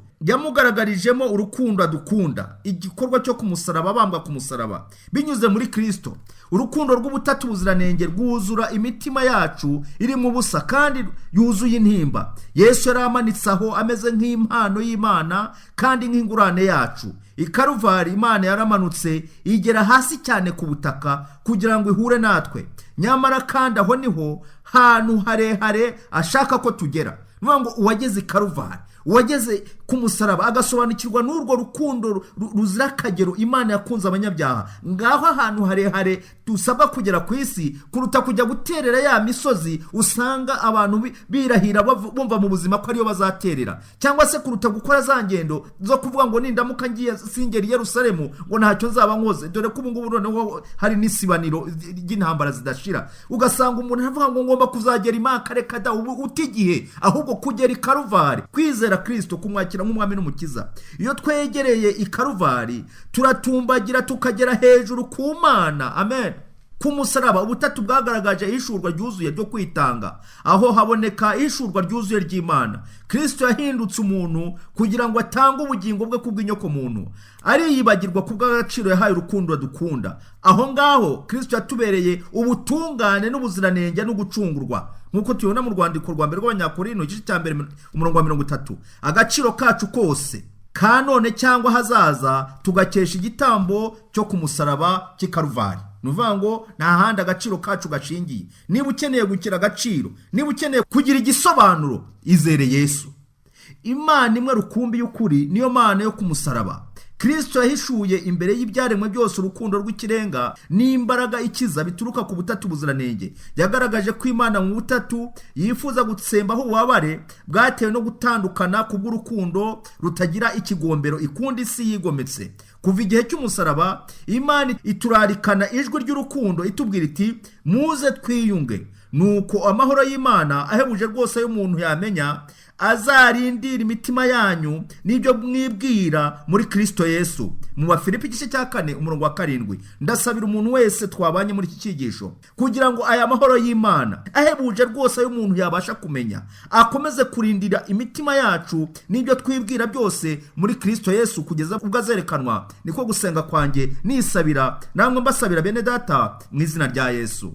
yamugaragarijemo urukundo adukunda, igikorwa cyo ku musaraba, bambwa ku musaraba binyuze muri Kristo. Urukundo rw'ubutatu buziranenge rwuzura imitima yacu irimo ubusa kandi yuzuye intimba. Yesu yari amanitse aho ameze nk'impano y'Imana kandi nk'ingurane yacu. I Karuvari Imana yaramanutse igera hasi cyane ku butaka kugira ngo ihure natwe. Nyamara kandi aho niho hantu harehare ashaka ko tugera. Nuvuga ngo uwageze i Karuvari, Uwageze ku musaraba agasobanukirwa n'urwo rukundo ruzira akagero Imana yakunze abanyabyaha. Ngaho ahantu harehare dusabwa kugera ku isi kuruta kujya guterera ya misozi usanga abantu birahira bumva mu buzima ko ariyo bazaterera, cyangwa se kuruta gukora za ngendo zo kuvuga ngo nindamuka ngiye singera i Yerusalemu ngo ntacyo nzaba nkoze, dore ko ubu ngubu noneho hari n'isibaniro ry'intambara zidashira. Ugasanga umuntu aravuga ngo ngomba kuzagera i Maka, reka da, ubu uta igihe, ahubwo kugera i Karuvari, kwizera Kristo, kumwakira nk'umwami n'umukiza. Iyo twegereye i Karuvari turatumbagira tukagera hejuru ku Mana. Amen. Ku musaraba ubutatu bwagaragaje ihishurwa ryuzuye ryo kwitanga, aho haboneka ihishurwa ryuzuye ry'Imana. Kristo yahindutse umuntu kugira ngo atange ubugingo bwe kubw'inyokomuntu, ariyibagirwa kubw'agaciro yahaye urukundo dukunda. Aho ngaho Kristo yatubereye ubutungane n'ubuziranenge no gucungurwa, nk'uko tubibona mu rwandiko rwa mbere rw'Abanyakorinto igice cya mbere umurongo wa 30. Agaciro kacu kose ka none cyangwa hazaza tugakesha igitambo cyo ku musaraba cy'i Karuvari. Ni ukuvuga ngo nta handi agaciro kacu gashingiye. Niba ukeneye gukira agaciro, niba ukeneye kugira igisobanuro, izere Yesu. Imana imwe rukumbi y'ukuri niyo Mana yo ku musaraba. Kristo yahishuye imbere y'ibyaremwe byose urukundo rw'ikirenga n'imbaraga ikiza bituruka ku butatu buziranenge. Yagaragaje ko Imana mu butatu yifuza gutsembaho ububabare bwatewe no gutandukana kubw'urukundo rutagira ikigombero ikunda isi yigometse. Kuva igihe cy'umusaraba Imana iturarikana ijwi ry'urukundo itubwira iti muze twiyunge. Nuko amahoro y'Imana ahebuje rwose y'umuntu yamenya azarindira imitima yanyu n'ibyo mwibwira muri Kristo Yesu. Mu Bafilipi igice cya 4 umurongo wa 7. Ndasabira umuntu wese twabanye muri iki cyigisho kugira ngo aya mahoro y'Imana ahebuje rwose y'umuntu yabasha kumenya akomeze kurindira imitima yacu n'ibyo twibwira byose muri Kristo Yesu kugeza ubwo azerekanwa. Niko gusenga kwanjye nisabira namwe mbasabira bene data mu izina rya Yesu.